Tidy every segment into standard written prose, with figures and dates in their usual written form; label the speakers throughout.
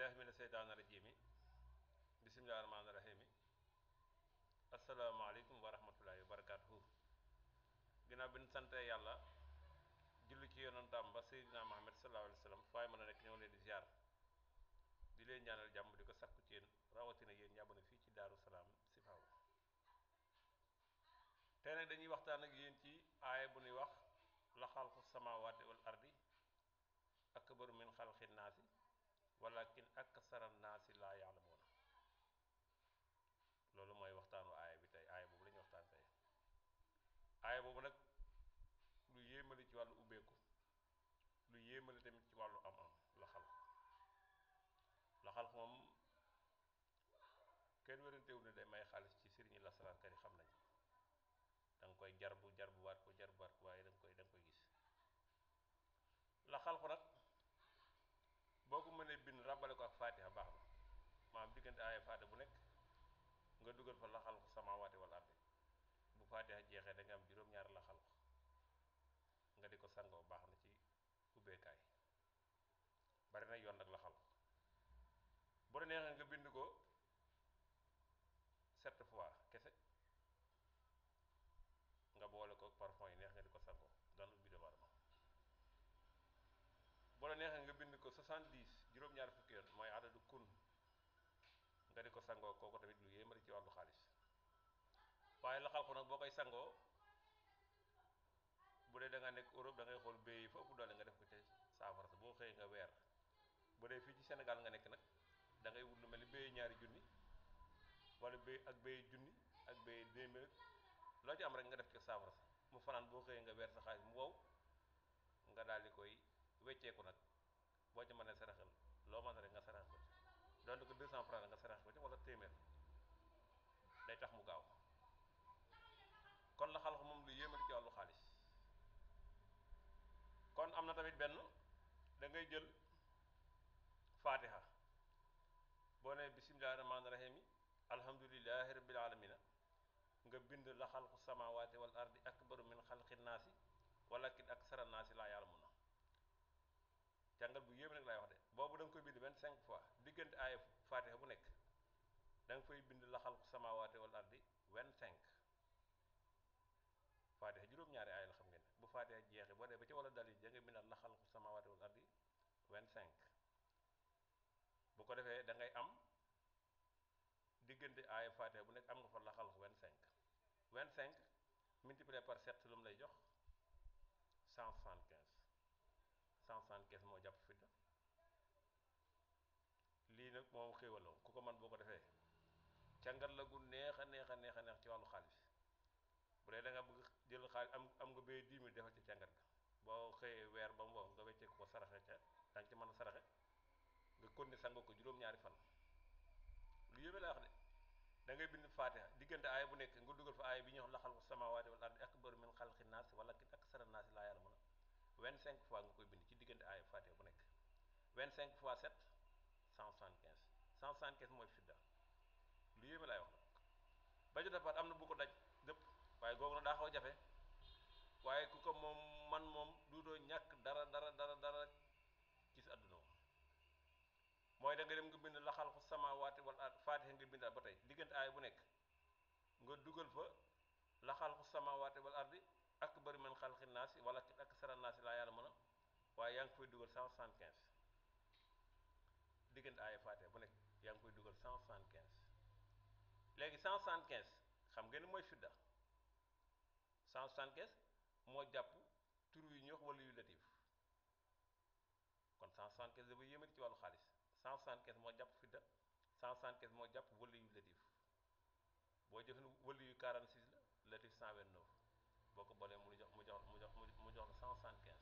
Speaker 1: billahi mina seytaani rajiimi bismillahi rahmaani rahiimi asalaamaaleykum wa rahmatullahi wa barakaatuhu. Ginnaaw bi ñu santee yàlla julli ci yonantaam ba Seydina Muhammad sallallahu alayhi wa sallam waaye mën a nekk ñoo leen di ziar di leen ñaanal jàmm di ko sakku ci yéen rawatina yéen ñàbb na fii ci Daaru Salaam Sifaaw. tey nag dañuy waxtaan ak yéen ci aaya bu ñuy wax la xalqu samaawaati wal ardi akbaru min xalqi naasi walakin aksara naasi laa ya'lamuuna. loolu mooy waxtaanu aaya bi tey aaya boobu la ñuy waxtaan tey. aaya boobu nag lu yéemali ci wàllu ubbeeku lu yéemali tamit ci wàllu am-am la xalq moom kenn wérantewul ne day may xaalis ci sëriñi lasaraarkat yi xam nañ da nga koy jarbuwaat ko waaye da nga koy gis. la xalq nag boo ko mënee bind ràbbale ko ak faatiha baax na maanaam diggante aaya faatiha bu nekk nga dugal fa la xalqu samaawaati wal ardi bu faatiha jeexee da nga am juróom-ñaari la xalq nga di ko sangoo baax na ci ubbeekaay bari na yoon nag la xalq bu la neexee nga bind ko 7 fois kese nga boole ko parfum yi neex nga di ko sangoo daan ubbi doomu aadama. bu la neexee nga bind ko 70 juróom-ñaari fukki yoon mooy adadu kun nga di ko sangoo kooku tamit lu yéemali ci wàllu xaalis. waaye la xalqu nag boo koy sangoo bu dee da nga nekk Europe da ngay xool béy yi fa ëpp doole nga def ko ci saafara sa boo xëyee nga weer. bu dee fii ci Sénégal nga nekk nag da ngay wut lu mel ni béy ñaari junni wala béy ak béy junni ak béy 2000 loo ci am rek nga def ci saafara sa mu fanaan boo xëyee nga weer sa xaalis mu wow nga daal di koy wecceeku nag boo ci mënee saraxal loo mën rek nga sarax ko ci doon ko 200 francs nga sarax ko ci wala téeméer day tax mu gaaw. kon la xalq moom lu yéemali ci wàllu xaalis. kon am na tamit benn da ngay jël faatiha boo nee bismillahi rahmaani rahim alhamdulillahi rabbil alamina nga bind la xalqu samaawaati wal ardi akbaru min xalqi naasi walakin aksara naasi laa ya'lamuuna. jàngal bu yéeme nag laay wax de boobu da nga koy bind 25 fois diggante aaya faatiha bu nekk da nga fay bind la xalqu samaawaati wal ardi 25. faatiha juróom-ñaari aaya la xam ngeen bu faatiha jeexee boo dee ba ci wala dal yi da ngay bindal la xalqu samaawaati wal ardi 25. bu ko defee da ngay am diggante aaya faatiha bu nekk am nga fa la xalqu 25 multiplié par 7 lu mu lay jox 175. 175 moo jàpp fidda lii nag moom xéewaloon ku ko man boo ko defee càngat la gu neex a neex ci wàllu xaalis. bu dee da nga bëgg jël xaalis am nga béy 10 000 defal ci càngat ga boo xëyee weer ba mu wow nga weccee ko saraxe ca da nga ci mën a saraxe nga continuer sangoo ko juróom-ñaari fan. lu yéeme laa wax de da ngay bind faatiha diggante aaya bu nekk nga dugal fa aaya bi ñuy wax la xalqu samaawaati wal ardi akbaru min xalqi naas walakin aksara naasi laa ya'lamuun 25 fois nga koy bind ci diggante aaya faatiha bu nekk 25 fois 7 175 175 mooy fidda lu yéeme laay wax nag. ba jot a part am na bu ko daj dëpp waaye googu nag daa xaw a jafe waaye ku ko moom man moom duutoo ñàkk dara ci sa àdduna moom mooy da nga dem nga bind la xalqu samaawaati wal ard faatiha nga bindaat ba tey diggante aaya bu nekk nga dugal fa la xalqu samaawaati wal ardi akbaru min xalqi naasi walakin aksara naasi laa ya'lamuun waaye yaa ngi koy dugal 175 diggante aaya faatiha bu nekk yaa ngi koy dugal 175. léegi 175 xam ngeen mooy fidda 175 moo jàpp tur yu ñuy wax wala yu latif kon 175 dafa yéemati ci wàllu xaalis 175 moo jàpp fidda 175 moo jàpp wala yu latif boo jëfee wala yu 46 la latif 129 boo ko boolee mu jox la 175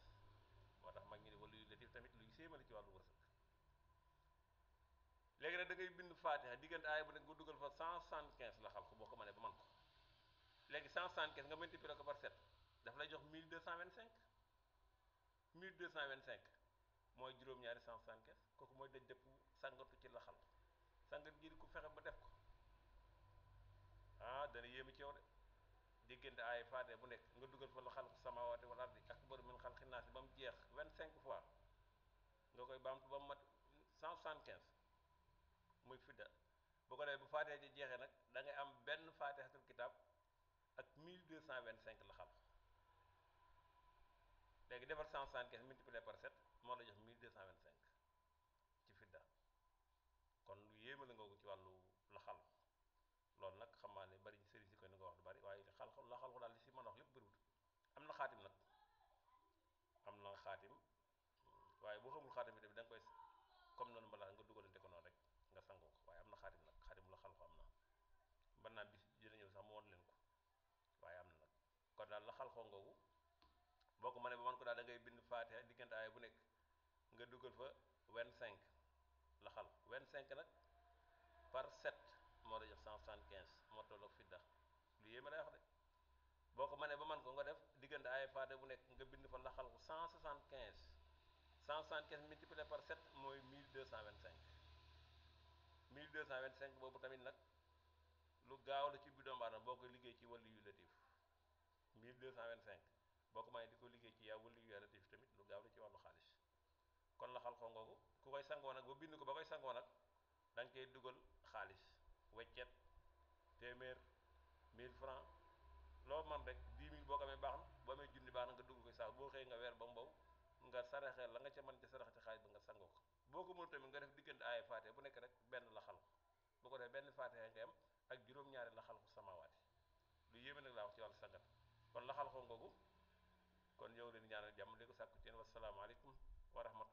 Speaker 1: moo tax mag ñi ne wala yu latif tamit luy séemali ci wàllu wërsëg. léegi nag da ngay bind faatiha diggante aaya bu nekk nga dugal fa 175 la xalq boo ko mënee ba man ko léegi 175 nga multiplier ko par 7 daf lay jox 1225 1225 mooy juróom-ñaari 175 kooku mooy daj dëpp sangatu ci la xalq sangat gi ku fexe ba def ko dana yéemi ci yow de diggante aaya faatiha bu nekk nga dugal fa la xalqu samaawaati wal ardi akbaru min xalqi naasi ba mu jeex 25 fois nga koy baamtu ba mu mat 175 muy fidda bu ko defee bu faatiha ji jeexee nag da ngay am benn faatihatul kitab ak 1225 la xal léegi defal 175 multiplié par 7 moo la jox 1225 ci fidda kon lu yéeme la ngoogu ci wàllu la xal loolu nag xam naa ne bari sëriñ si koy ni nga wax du bari waaye xal la xal ko daal li si mën a wax lépp bëriwul am na xaatim nag am na xaatim waaye boo xamul xaatim bi tamit da nga koy comme noonu balaa nga dugalante ko noonu rek nga sangoo ko waaye am na xaatim nag xaatim la xal ko am na mën naa bis dina ñëw sax mu won leen ko waaye am na nag kon daal la xal xoo ngoogu boo ko mënee ba man ko daal da ngay bind faatiha diggante aaya bu nekk nga dugal fa 25 la xal 25 nag par 7 moo la jox 175 moo tolloog fidda lu yéeme lay wax de boo ko mënee ba man ko nga def diggante aaya faatiha bu nekk nga bind fa la xal ko 175 175 multiplié par 7 mooy 1225 1225 boobu tamit nag lu gaaw la ci bi doomu aadama boo koy liggéey ci wàllu yu latif 1225 boo ko mënee di ko liggéey ci yaa wàllu yu latif tamit lu gaaw la ci wàllu xaalis kon la xal xoo ngoogu ku koy sangoo nag ba bind ko ba koy sangoo nag da nga koy dugal xaalis weccet téeméer 1000 francs loo man rek 10 000 boo ko amee baax na boo amee junni baax na nga dugg ko saa boo xëyee nga weer ba mbow nga saraxee la nga ca mën ca sarax ci xaalis ba nga sangoo ko boo ko mën tamit nga def diggante aaya faatiha bu nekk rek benn la xal bu ko defee benn faatiha nga am ak juróom-ñaari la xal ko samawaati lu yéeme nag laa wax ci wàllu sangat kon la xal xoo ngoogu kon yow leen ñaanal jàmm di ko sàkku ci yéen wasalaamaaleykum wa rahmatulah